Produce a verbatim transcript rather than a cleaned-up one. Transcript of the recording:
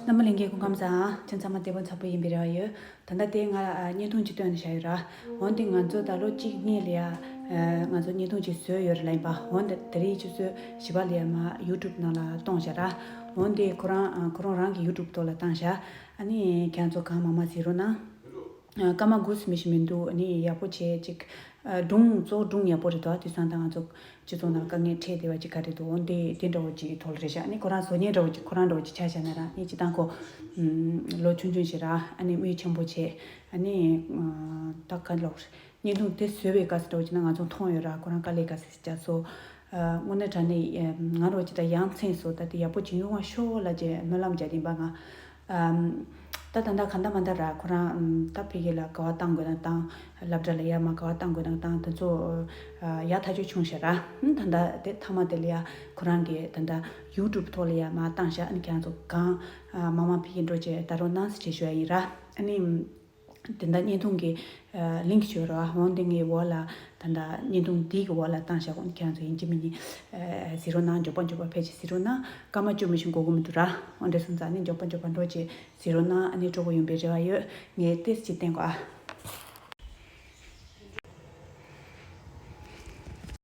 རྣམ་པ་ལྷན་རྒྱས་སྐུ་ཁམས་བཟང་། ཁྱེད་ཚང་མ་བདེ་པོ་འཚར་པོ་ཡིན་པའི་རེ་བ་ཡོད། ད་ལྟ་དེ་ང་ཨ་བརྙན་ཐུང་ཅིག་བཏོན་ནས་བཞག་ཡོད་ར། འོན་ཏེ་ང་ཚོ་ད་ལོ་གཅིག་སྔོན་ལ་ཡ་ཨ་ང་ཚོ་བརྙན་ཐུང་ཅིག་བཟོས་ཡོད་རེད་ལབ་ཡིན་པ། འོན་ཏེ་དེ་རིང་ཆུ་ཚོད་བཞི་པ་ལ་ཡ་མ་ཡུ་ཊུབ་ནང་ལ་གཏོང་བཞག་ར། འོན་ཏེ་ཁོ་རང་ཨ་ཁོ་རང་རང་གི་ཡུ་ཊུབ་ཐོག་ལ་བཏང་བཞག་ཨ་ནི་ཁྱེད་ཚོ་གང་མང་མང་གཟིགས་རོགས་གནང་། ཨ་སྐར་མ་དགུ་ཙམ་ཞིག་མི་འདུག་ཨ་ནི་ཡག་པོ་བྱས་ཅིག་ཨ་སྒྲུང་གཙོ་བོ་སྒྲུང་ཡག་པོ་རེད་དོ། དེང་སང་ད་ང་ཚོ་སྤྱི་ཚོགས་ནང་དཀའ་ངལ་འཕྲད་བསྡད་པ་ཅིག་ག་རེ་འདུག་འོན་ཏེ་དེ་འདྲ་བོ་ཅིག་ཐོག་ལ་རེད་ཤག་ཨ་ནི་ཁོ་རང་བཟོ་མཁན་འདྲ་བོ་ཅིག་ཁོ་རང་འདྲ་བོ་ཅིག་ཆ་བཞག་ན་ར། ཨ་ནི་སྤྱིར་བཏང་ཁོ་ཨམ་ལོ་ཆུང་ཆུང་ཞིག་ར། ཨ་ནི་མི་ཆེན་པོ་བྱས། ཨ་ནི་ཨ་ད་ག་ལོག་བརྙན་ཐུང་དེ་བཟོས་པའི་སྐབས་སུ་འདྲ་བོ་ཅིག་ན་ང་ཚོ་མཐོང་ཡོད་ར། ཁོ་རང་དཀའ་ལས་ག་ཚོད་བརྒྱབ་སོང་། ཨ་དངོས་གནས་དྲང་གནས་ཨ་ང་རང་ཅིག་ད་ཡ་མཚན་སོང་། ད་དེ་ཡག་པོ་ཅིག་ཡོང་བ་ཤོག་ལབ་ཅེས་སྨོན་ལམ་རྒྱག་གི་ཡིན་པ་ང་། ཨམ། ད་ད་ལྟ་གང་ལྟར་མ་ལྟར་ར་ཁོ་རང་ཨམ་ད་ཕ་གི་ལ་ག་བ་བཏང་དགོས་ན་བཏང་། སློབ་གྲྭ་ལ་ཡ་མ་ག་བ་བཏང་དགོས་ན་བཏང་། དེ་ཚོ་ཨ་ཡ་ཐག་ཆོད་བྱུང་ཤག་ར། ཨམ་ད་ལྟ་དེ་མཐའ་མ་དེ་ལ་ཡ་ཁོ་རང་གི་ད་ལྟ་ཡུ་ཊུབ་ཐོག་ལ་ཡ་མ་བཏང་ཤག་ཨ་ནི་ཁྱེད་རང་ཚོ་གང་ཨ་མང་མང་ཕ་གི་འགྲོ་བྱས་ད་རུང་གནང་ཟེར་བྱས་ཞུ་ཡ་ཡིན་ར། ཨ་ནི་ཨམ། དེ་འདྲ་བརྙན་ཐུང་གི་ཨ་ལིང་ཀི་ཅིག་ཡོད་རེད་བ། འོན་ཏེ་ངའི་འོག་ལ་ད་ལྟ་བརྙན་ཐུང་འདི་གི་འོག་ལ་བཏང་བཞག་འོན་ཏེ་ཁྱེད་རང་ཚོ་ཡིན་གཅིག་མིན་གཉིས་ཨ་གཟིགས་རོགས་གནང་། མགྱོགས་པ་མགྱོགས་པ་ཕལ་ཆེར་གཟིགས་རོགས་གནང་། སྐར་མ་བཅུ་མི་ཞིག་འགོར་གི་མི་འདུག་ར། འོ་འདྲ་སོང་ཙང་ནི་མགྱོགས་པ་མགྱོགས་པ་འགྲོ་བྱས་གཟིགས་རོགས་གནང་། ཨ་ནི་སྤྲོ་པོ་ཡོང་པའི་རེ་བ་ཡོད། ངས་ཏོག་ཙམ་ཅིག་བསྟན་གོ་ཨ།